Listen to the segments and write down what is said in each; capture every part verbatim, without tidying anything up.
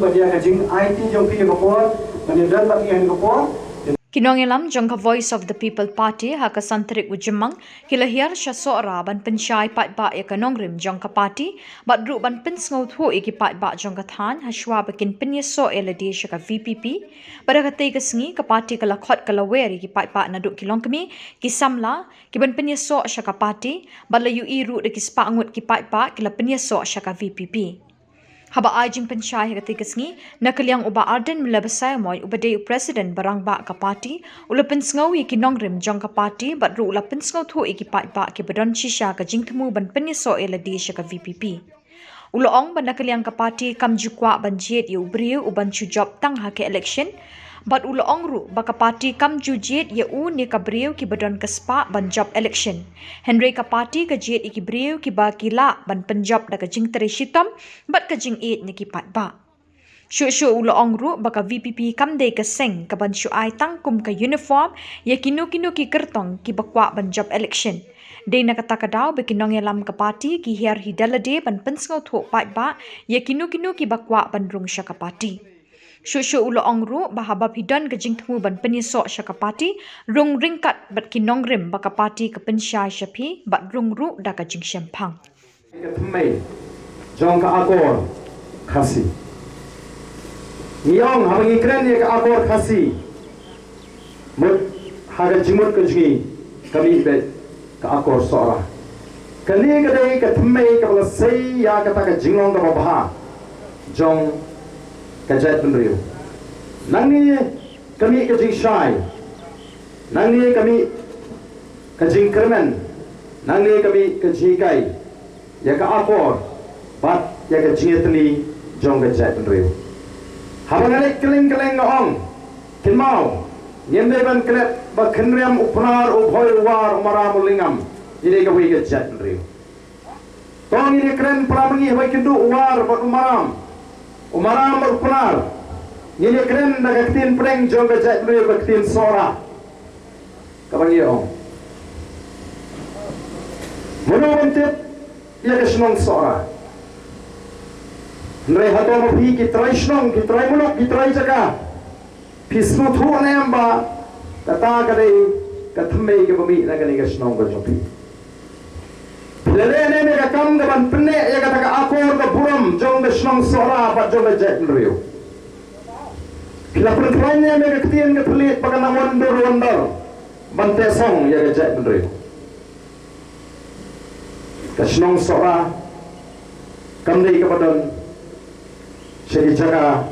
Ba ïa ka jing-aiti jong phi ïa ka por, ba ïa don bad ïa ka por. Ki nongïalam jong ka Voice of the People Party ha ka san tarik u Jymmang ki la hiar sha Sohra ban pynshai paidbah ïa ka nongrim jong ka party bad ruh ban pynsngewthuh ïa ki paidbah jong ka thaiñ hashwa ba kin pynïasoh ïa lade sha ka V P P. Bad ha katei ka sngi ka party ka la khot ka la wer ïa ki paidbah naduh ki longkmie, ki samla, ki ban pynïasoh sha ka party, bad la ïohi ruh da ki spah ngut ki paidbah ki la pynïasoh sha ka V P P. Haba ai jingpynshai ha katei ka sngi, na ka liang u Bah Ardent Miller Basaiawmoit uba dei u president ba rangbah ka party, u la pynsngew ïa ki nongrim jong ka party bad ruh u la pynsngewthuh ïa ki paidbah kiba don shisha ka jingthmu ban pynïasoh ïa lade sha ka V P P. U la ong ba na ka liang ka party kam ju kwah ban jied ïa u briew u ban shu jop tang ha ka election, bad u la ong ruh ba ka party kam ju jied ïa u ne ka briew kiba don ka spah ban jop election. Hynrei ka party ka jied ïa ki briew kiba ki lah ban pynjop da ka jingtrei shitom bad ka jingïeit na ki paidbah. Shuh shuh u la ong ruh ba ka V P P kam dei ka seng ka ban shu ai tang kum ka uniform ïa kino kino ki kyrtong kiba kwah ban jop election. Dei na kata ka daw ba ki nongïalam ka party ki hiar hi da lade ban pynsngewthuh paidbah ïa kino kino kiba kwah ban rung sha ka party. Shuh shuh u la ong ruh ba haba phi don ka jingthmu ban pynïasoh sha ka party, rung ryngkat bad ki nongrim ba ka party ka pynshai sha phi bad rung ruh da ka jingshemphang. Ka thymmei jong ka Akor Khasi. Ngi ong haba ngi kren ïa ka Akor Khasi, mut ha ka jingmut ka jong ngi ka mih beit ka Akor Sohra. Kane ka dei ka thymmei kaba la sei ïa kata ka jinglong kaba bha jong ka jaitbynriew. Nangne ka mih ka jingshai, nangne ka mih ka jingkyrmen, nangne ka mih ka jinghikai ïa ka akor bad ïa ka jingïatylli jong ka jaitbynriew. Haba nga leit kylleng kylleng nga ong, kynmaw, ngim dei ban klet ba Khynriam, u Pnar, u Bhoi, u War, u Maram, u Lyngngam, ngi dei kawei ka jaitbynriew. To ngin ïa kren para ma ngi haba ïakynduh u War bad u Maram, u Maram bad u Pnar. Ngin ïa kren da ka ktien pdeng jong ka jaitbynriew, ka ktien Sohra. Kaba ngi ong, mano ban tip ïa ka shnong Sohra? Hynrei hato ma phi ki trai shnong, ki trai muluk, ki trai jaka, phi sngewthuh ne em ba kata ka dei ka thymmei kaba mih na kane ka shnong ka jong phi? Phi la leh ne em ïa ka kam ka ban pynneh ïa kata ka akor ka burom jong ka shnong Sohra bad jong ka jaitbynriew? Phi la pynkhlaiñ ne em ïa ka ktien ka thylliej ba ka nang wandur wandor ban teh song ïa ka jaitbynriew? Ka shnong Sohra kam dei kaba don sha ki jaka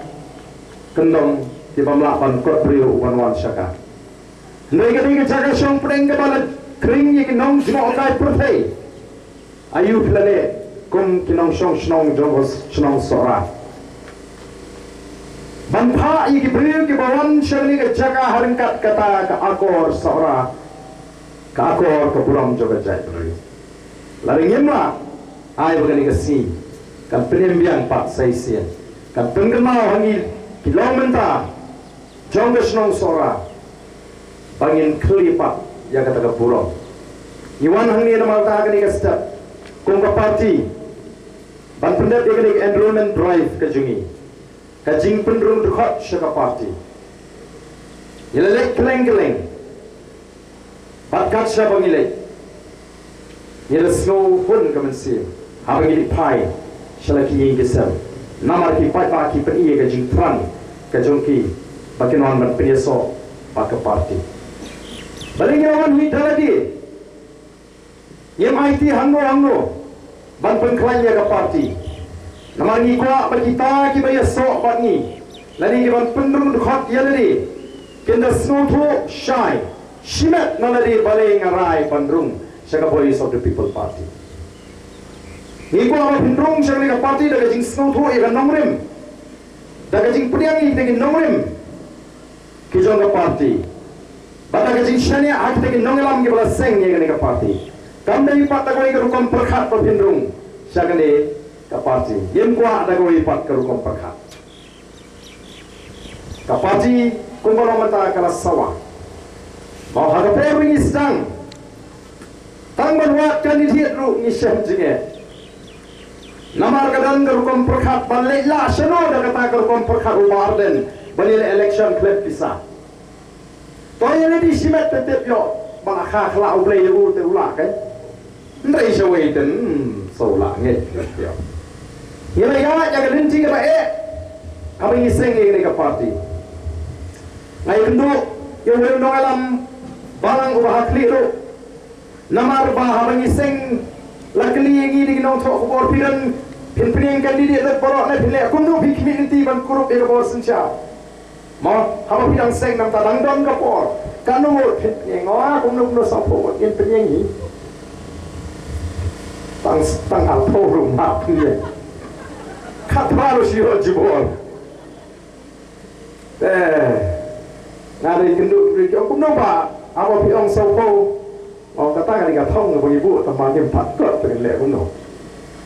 kyndong ki bym lah ban kot briew u ban wan sha ka. Hynrei ka dei ka jaka shong pdeng kaba la khring ïa ki nongjngohkai pyrthei. Aïu phi la leh kum ki nongshong shnong jong ka shnong Sohra ban phah ïa ki briew kiba wan sha kane ka jaka ha ryngkat kata ka akor Sohra, ka akor ka burom jong ka jaitbynriew? Lada ngim lah, ai ba kane ka sngi kan pynim biang pat sa shisien, kan pynkynmaw ha ngi ki longmynta jong ka shnong Sohra ba ngin khlieh pat ïa kata ka burom. Ngi wan hangne namar kata ha kane ka step kum ka party ban pyndep ïa kane ka enrollment drive ka jong ngi, ka jingpynrung dkhot sha ka party. Ngi la leit kylleng kylleng. Bad kat shaba ngi leit, ngi la sngew hun ka mynsiem haba ngi leit phai sha la ki ïing ki sem, namar ki paidbah ki pyni ïa ka jingthrang ka jong ki ba kin wan ban pynïasoh bad ka party. Balei ngi la wan hi da lade? Ngim aiti hangno hangno ban pynkhlaiñ ïa ka party. Namar ngi kwah ba kita kiba ïasoh bad ngi lane ki ban pynrung dkhot ïa lade kin da sngewthuh shai shimet na lade balei nga rai ban rung sha ka Voice of the People Party. Ngi kwah ba phin rung sha kane ka party da ka jingsngewthuh ïa ka nongrim, da ka jingpdiang ïa kita ki nongrim ki jong ka party, bad da ka jingshaniah ha kita ki nongïalam kiba la seng ïa kane ka party. Kam dei pat da kawei ka rukom pyrkhat ba phin rung sha kane ka party. Ngim kwah da kawei pat ka rukom pyrkhat. Ka party kumba long mynta ka la sawa ba ha ka por ba ngi sdang, tang ban wad candidate ruh ngi shem jingeh. Namar ka don ka rukom pyrkhat ban leit lah shano da kata ka rukom pyrkhat u Bah Ardent ban ïaleh election khlem pisa. To ïa lade shimet te tip ïoh ba nga kha khla U Blei ïa u te u lah kai. Hynrei shawei te, hmm, sa u lah ngeit ïoh. Ïa la ïa ka lynti kaba eh haba ngi seng ïa kane ka party. Nga ïakynduh ïa u nongïalam balang uba ha khlieh ruh. Namar ba haba ngi seng la kylli ïa ngi da ki nongthoh khubor, phi don, phin pynïeng candidate lut baroh ne phin leh kumno, phi khmih lynti ban kurup ïa ka bor synshar. Mo, haba phi dang seng namar dang don ka por. Katno ngut phin pynïeng, o, kumno kumno, sawphew ngut ngin pynïeng hi. Tang tang arphew ruh ngap pynïeng. Khatphra ruh shu ïoh jubor. Eh, nga dei kynduh, kynduh kumno ba, haba phi ong sawphew. Ong kata ka dei ka thong kaba ngi buh, tang ba ngim pat kot phi leh kumno.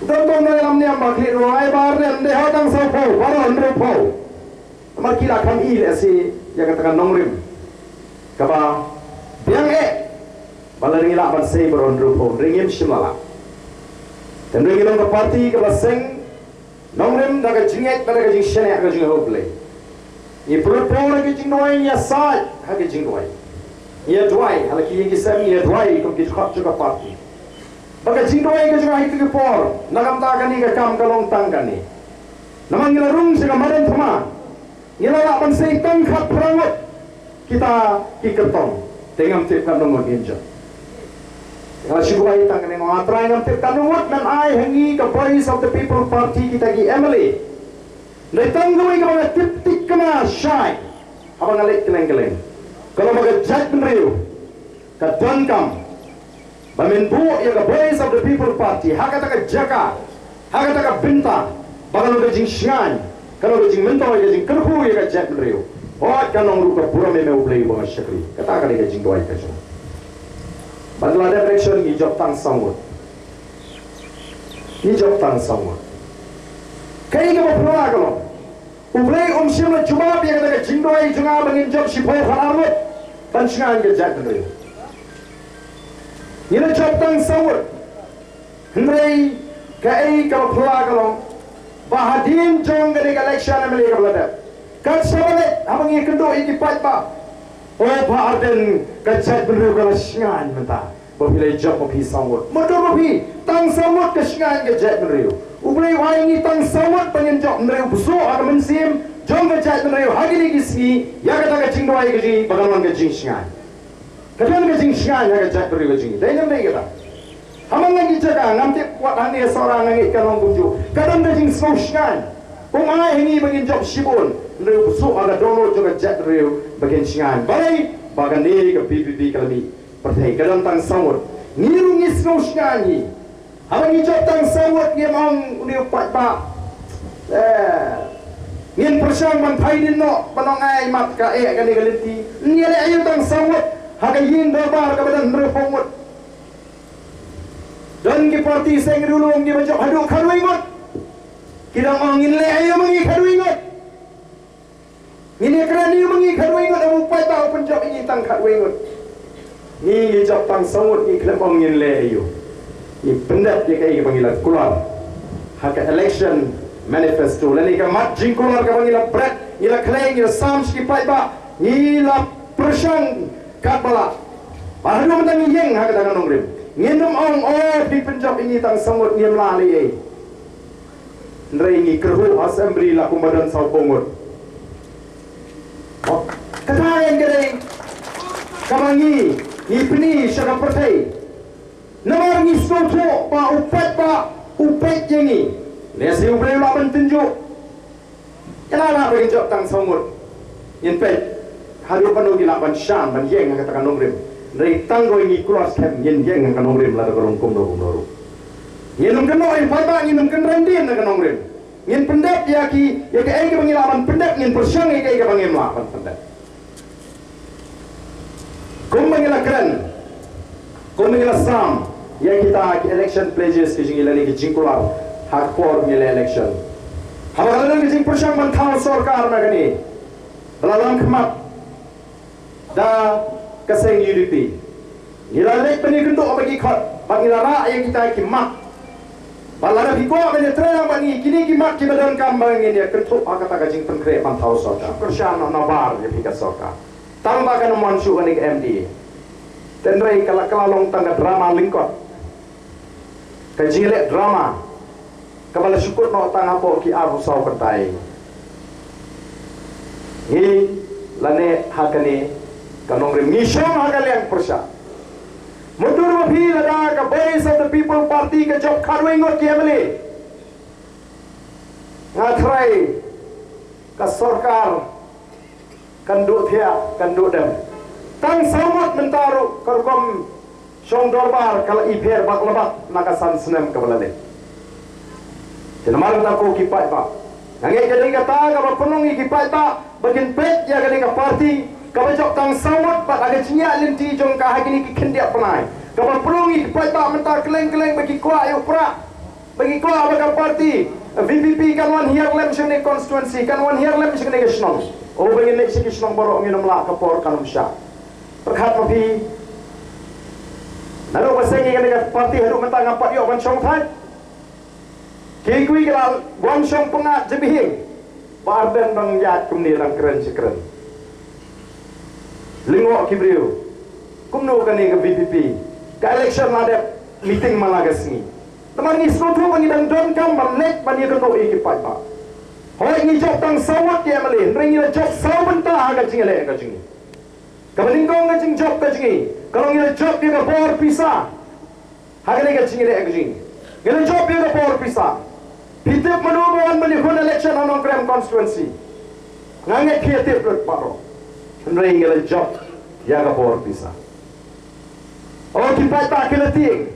Don tang nongïalam niam ba khlieh ruh, ai ba rem dei ha tang sawphew, baroh hynriewphew. Namar ki la kham ïa lehse ïa kata ka nongrim kaba biang eh ba lada ngi lah ban sei baroh hynriewphew, hynrei ngim shym la lah. Te hynrei ngi long ka party kaba seng nongrim da ka jingngeit bad da ka jingshaniah ka jong U Blei. Ngi pynlut por ha ka jingduwai, ngi ïasaid ha ka jingduwai. Ngi ïaduwai ha la ki ïing ki sem, ngi ïaduwai kum ki dkhot jong ka party. Ba ka jingduwai ka jong ngi ha kito ki por, na ka bynta kane ka kam ka long tang kane. Namar ngi la rung sha ka madan thma. Ngi la lah ban sei tang khatphra ngut kita ki kyrtong. Te ngam tip katno ngut ngin jot. Nga la shu duwai tang kane, nga trai, ngam tip katno ngut men ai ha ngi ka Voice of the People Party kita ki M L A. Hynrei tang kawei kaba nga tip thikna shai haba nga leit kylleng kylleng, ka long ba ka jaitbynriew ka donkam ba men buh ïa ka Voice of the People Party ha kata ka jaka, ha kata ka bynta, ba ka long ka jingshngaiñ, ka long ka jingmyntoi, ka jingkyrkhu ïa ka jaitbynriew. Hooid, ka long ruh ka burom ïa me U Blei uba nga shakri. Kata ka dei ka jingduwai ka jong. Ban la dep election ngi jop tang saw ngut. Ngi jop tang saw ngut. Kaei kaba phylla ka long, U Blei um shym la jubab ïa kata ka jingduwai jong nga ba ngin jop shiphew khatar ngut ban shngaiñ ka jaitbynriew. Ngi la jop tang saw ngut. Hynrei kaei kaba phylla ka long ba hadien jong kane ka election M L A kaba la dep, kat shaba leit, haba ngi kynduh ïa ki paidbah, o Bah Ardent, ka jaitbynriew ka la shngaiñ mynta. Ba phi la jop ma phi saw ngut. Mutdur ma phi, tang saw ngut ka shngaiñ ka jaitbynriew. U Blei u ai ngi tang saw ngut ba ngin jop, hynrei u pynsuh ha ka mynsiem jong ka jaitbynriew ha kine ki sngi ïa kata ka jingduwai ka jong ngi ba kan wan ka jingshngaiñ. Ka don ka jingshngaiñ ha ka jaitbynriew ka jong ngi. Dei ne ym dei kata? Ha man la ki jaka, ngam tip, wat hangne Sohra nga ngeit ka long kumjuh. Ka don ka jingsngew shngaiñ. Um ai ha ngi ba ngin jop shibun, hynrei u pynsuh ha ka dohnud jong ka jaitbynriew ba kin shngaiñ. Balei? Ba kane ka V P P ka la mih pyrthei, ka don tang saw ngut. Ngi ruh ngi sngew shngaiñ hi. Haba ngi jop tang saw ngut, ngim ong une u paidbah, eh, ngin pyrshang ban phai dien noh ban ong ai mat ka eh kane ka lynti. Ngi leh aïu tang saw ngut ha ka ïing dorbar kaba don hynriewphew ngut? Don ki party seng riewlum kiba jop haduh khatwei ngut. Ki dang ong ngin leh aïu ma ngi khatwei ngut? Ngin ïakren aïu ma ngi khatwei ngut, haba u paidbah u pynjop ïa ngi tang khatwei ngut? Ngi, ngi jop tang saw ngut, ngi khlem ong ngin leh aïu. Ngi pyndep ïa kaei kaba ngi la kular ha ka election manifesto lane ka mat jingkular kaba ngi la bret, ngi la khlei, ngi la sam sha ki paidbah, ngi la pyrshang katba lah. Ba haduh mynta ngi ïeng ha kata ka nongrim. Ngin ym ong, o, phi pynjop ïa ngi tang saw ngut, ngim lah leh ei. Hynrei ngi kyrhuh ha assembly la kumba don sawphew ngut. Kata ka dei kaba ngi, ngi pyni sha ka pyrthei. Namar ngi sngewthuh ba u paidbah u peit ïa ngi. Lehse U Blei u lah ban tynjuh. Ïa la lah ba ngin jop tang saw ngut. Ngin peit haduh katno ngi lah ban shah ban ïeng ha kata ka nongrim. Hynrei tang kawei ngi kular skhem, ngin ïeng ha ka nongrim lada ka long kumno kumno ruh. Ngin ym kynnoh ïa u paidbah, ngin ym kynran dien ha ka nongrim. Ngin pyndep ïa ki, ïa kaei kaba ngi lah ban pyndep, ngin pyrshang ïa kaei kaba ngim lah ban pyndep. Kumba ngi la kren, kumba ngi la sam ïa kita ki election pledges ki jong ngi lane ki jingkular ha ka por ngi leh election. Haba ka la don ka jingpyrshang ban thaw sorkar na kane, ba la lam khmat da ka seng U D P, ngi la leit ban ïakynduh bad ki khot, bad ngi la rah ïa kita ki mat. Lada phi kwah ban ïatrei lang bad ngi, kine ki mat kiba donkam ba ngin ïa kynthup ha kata ka jingpynkhreh ban thaw sorkar. Kyrshan noh nabar ïa phi ka sorkar. Tang ba kan ym wan shuh kane ka M D A. Tynrai ka la, ka la long tang ka drama lyngkot. Ka jingïaleh drama kaba la shu kut noh tang hapoh ki arphew saw kynta. Ngi la neh ha kane ka nongrim, ngi shong ha ka liang pyrshah. Mutdur ma phi, lada ka Voice of the People Party ka jop khatwei ngut ki M L A, nga tharai ka sorkar kan duh thiah, kan duh dem. Tang saw ngut mynta ruh ka rukom shong dorbar ka la ipher bak la bak na ka san snem kaba la leit. Te namar kata ko ki paidbah, nga ngeit ka dei kata kaba pynlong ïa ki paidbah ba kin peit ïa kane ka party kaba jop tang saw ngut bad ha ka jingïaid lynti jong ka ha kine ki khyndiat bnai, kaba pynlong ïa ki paidbah mynta kylleng kylleng ba ki kwah ïa u prah, ba ki kwah ba ka party V P P kan wan hiar lem sha kane ka constituency, kan wan hiar lem sha kane ka shnong. O, ba ngin leit sha ki shnong baroh ngin ym lah, ka por kan ym shah. Pyrkhat ma phi, naduh ba seng ïa kane ka party haduh mynta ngam pat ïoh ban shong thait. Kiwei kiwei ki la wan shong pyngngad jabieng. Bah Ardent dang ïaid kumne, dang kren shi kren. Lyngngoh ki briew. Kumno kane ka V P P? Ka election la dep, meeting man la ka sngi. Namar ngi sngewthuh ba ngi dang donkam ban leit ban ïakynduh ïa ki paidbah. Hooid, ngi jop tang saw ngut ki M L A, hynrei ngi la jop saw bynta ha ka jingïaleh ka jong ngi. Kaba nyngkong ka jingjop ka jong ngi ka long ngi la jop ïa ka bor pisa. Ha kane ka jingïaleh ka jong ngi, ngi la jop ïa ka bor pisa. Phi tip mano ba wan ban ïakhun election ha Nongkrem constituency? Nga ngeit phi ïa tip lut baroh. Hynrei ngi la jop ïa ka bor pisa. O, ki paidbah ki la tieng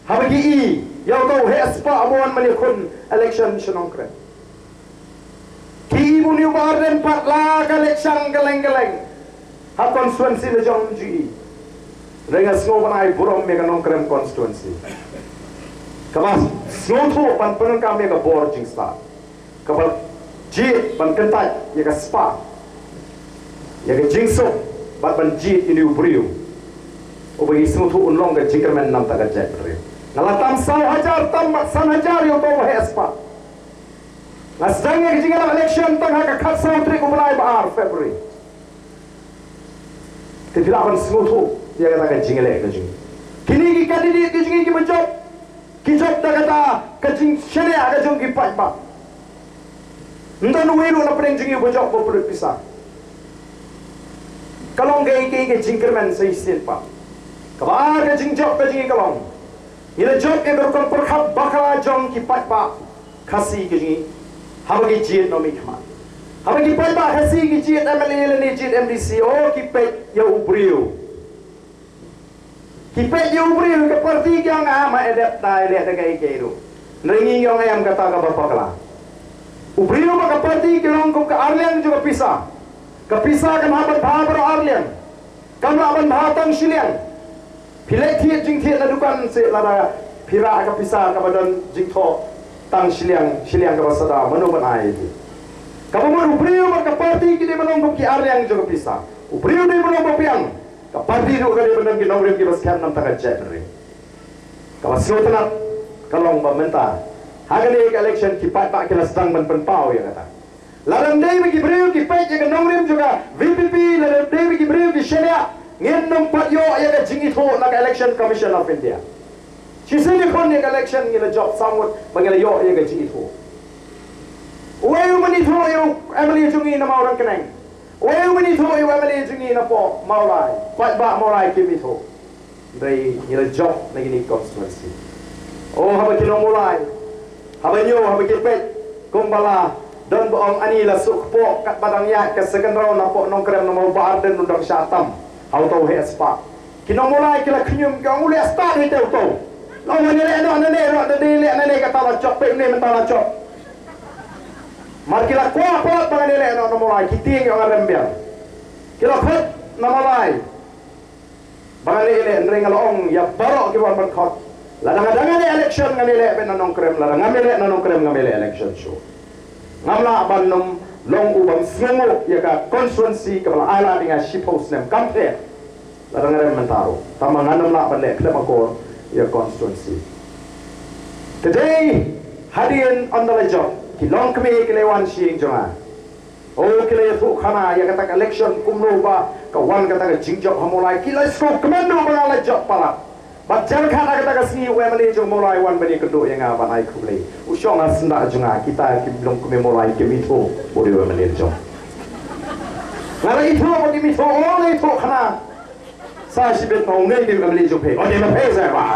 haba ki i ïa uto u heh spah ba wan ban ïakhun election sha Nongkrem. Ki i ba une u Bah Ardent pat la ka leit shang kylleng kylleng ha constituency la jong u. Hynrei nga sngew ban ai burom ïa ka Nongkrem constituency kaba sngewthuh ban pyndonkam ïa ka bor jingstad, kaba jied ban kyntait ïa ka spah, ïa ka jingsuk, bad ban jied ïa une u briew uba ngi sngewthuh un long ka jingkyrmen na ka bynta ka jaitbynriew. Nga la tam saw hajar, tam bad san hajar ïa uto u heh spah. Nga sdang ïa ka jingïalap election tang ha ka khatsaw tarik u bnai ba ar February. Te phi lah ban sngewthuh ïa kata ka jingïaleh ka jong ngi. Kine ki candidate ka jong ngi kiba jop, ki jop da kata ka jingshaniah ka jong ki paidbah. Ym don uwei ruh na pdeng jong ngi uba jop ba pynlut pisa. Ka long kaei kaei ka jingkyrmen sa shisien pat. Kaba ar ka jingjop ka jong ngi ka long, ngi la jop ïa ka rukom pyrkhat bakla jong ki paidbah Khasi ka jong ngi haba ki jied nongmihkhmat. Haba ki paidbah Khasi ki jied M L A lane jied M D C, o, ki peit ïa u briew. Ki peit ïa u briew, ka party ki ong, ah, ma e dep da, e dep da kaei kaei ruh. Hynrei ngi ong em, kata kaba bakla. U briew bad ka party ki long kum ka arliang jong ka pisa. Ka pisa kam hap ban bha baroh arliang. Kam lah ban bha tang shiliang. Phi leit thied jingthied na dukan, seh lada phi rah ka pisa kaba don jingthoh tang shiliang, shiliang kaba sada, mano ban ai ïa phi? Kaba mut u briew bad ka party ki dei ban long kum ki arliang jong ka pisa. U briew dei ban long ba biang, ka party ruh ka dei ban long ki nongrim kiba skhem na ka bynta ka jaitbynriew. Kaba sngewtynnat ka long ba mynta ha kane ka election ki paidbah ki la sdang ban pynpaw ïa kata. Lada ym dei ba ki briew ki peit ïa ka nongrim jong ka V P P, lada ym dei ba ki briew ki shaniah, ngin ym pat ïoh ïa ka jingithuh na ka Election Commission of India. Shisien ïakhun ïa ka election ngi la jop saw ngut ba ngi la ïoh ïa ka jingithuh. Uei u mane ithuh ïa u M L A jong ngi na Mawryngkneng? Uei u mane ithuh ïa u M L A jong ngi na poh Mawlai? Paidbah Mawlai kim ithuh. Hynrei ngi la jop na kine ki constituency. O, haba ki nong Mawlai, haba ñiew, haba ki peit kumba la don ba ong ani la suk kpoh katba dang ïaid ka second round na poh Nongkrem namar u Bah Ardent u dang shah tam ha uto u heh spah. Ki nong Mawlai ki la khñium, ki ong u leh stad hi te uto. La ong, wan ïaleh noh nangne ruh, da dei leh nangne kata la jop, peit ne mynta la jop. Mar ki la kwah palat ba ngan ïaleh noh na Mawlai, ki tieng, ki ong ngan rem biang. Ki la khot na Mawlai ba ngan ïaleh, hynrei nga la ong ïa baroh kiba wan ban khot, lada nga dang ïaleh election ngan ïaleh beit na Nongkrem, lada ngam ïaleh na Nongkrem ngam ïaleh election shuh. Ngam lah ban ym long u bym sngewnguh ïa ka constituency kaba la ai lad ïa nga shiphew snem, kam pher. Lada nga rem mynta ruh, tangba ngan ym lah ban leh khlem akor ïa constituency. Te dei hadien ynda la jop, ki longkmie ki la wan sha ïing jong nga. O, ki la ïathuh khana ïa kata ka election, kumno ba ka wan kata ka jingjop ha Mawlai, ki la sngewkmen ruh ba nga la jop palat. Bad jan kata, kata ka sngi u MLA jong Mawlai wan ban ïakynduh ïa nga ban ai khublei. U shong ha syndah jong nga, kita ki longkmie Mawlai kim ithuh u dei u MLA jong. Nga la ithuh ba kim ithuh, o, la ithuh khana. Sa shibit ma u ngei dei u MLA jong phi. O, dei ma phi sa ba.